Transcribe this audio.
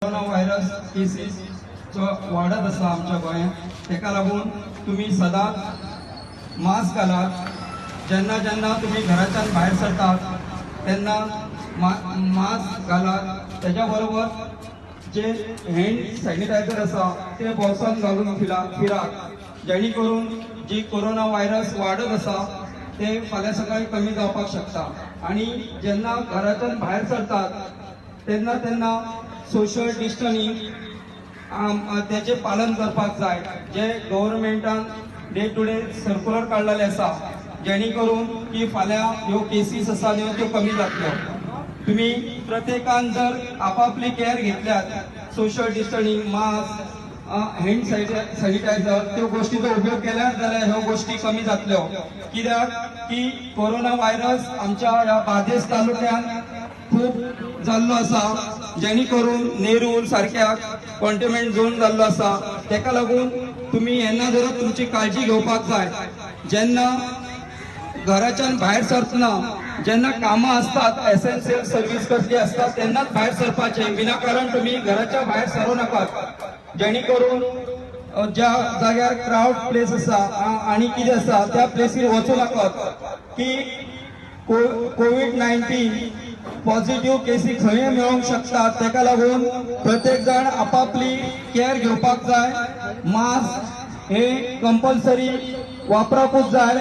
Corona virus केसीसचो वाडत आसा आमच्या गोंयांत. तेका लागून तुमी सदांच मास्क घालात. जेन्ना जेन्ना तुमी घराच्यान भायर सरतात तेन्ना मास्क घालात. तेज्या बरोबर जे हँड सॅनिटायझर आसा ते बोल्सान घालून फिरात, जेणे करून जी कोरोना व्हायरस वाडत आसा ते फाल्यां सकाळी कमी जावपाक शकता. आणि जेन्ना घराच्यान भायर सरतात तेन्ना तेन्ना सोशल डिस्टन्सिंग त्याचे पालन करपाक जाय, जे गव्हर्मेंटान डे टू डे सर्कुलर काडलेले आसा, जेणे करून की फाल्यां ह्यो केसीस आसा न्ह्यो त्यो कमी जातल्यो. तुम्ही प्रत्येकान जर आपापली केअर घेतल्यात, social distancing, mask, hand sanitizer, त्यो गोष्टीचो उपयोग केल्यार जाल्यार ह्यो गोष्टी कमी जातल्यो. कित्याक की कोरोना व्हायरस आमच्या ह्या बार्देस तालुक्यात खूब जाल्लो आसा, जेणे करून नेरूल सारक्या कंटेनमेंट झोन जाल्लो आसा. तेका लागून तुमी येन्ना जर तुमची काळजी घेवपाक जाय. जेन्ना घराच्यान भायर सरतना, जेन्ना कामां असतात, एसेन्शियल सर्वीस कसली असतात, तेन्नाच भायर सरपाचे. विनाकारण तुम्ही घराच्या भायर सरू नाकात, जेणे करून ज्या जाग्यार क्रावड प्लेस आसा आणि कितें आसा त्या प्लेसीर वचूं नाकात, की कोवीड 19 पॉझिटिव्ह केसी खंय मेळोंक शकतात. तेका लागून प्रत्येक जाण आपापली केअर घेवपाक जाय. मास्क हे कंपल्सरी वापराकूच जाय.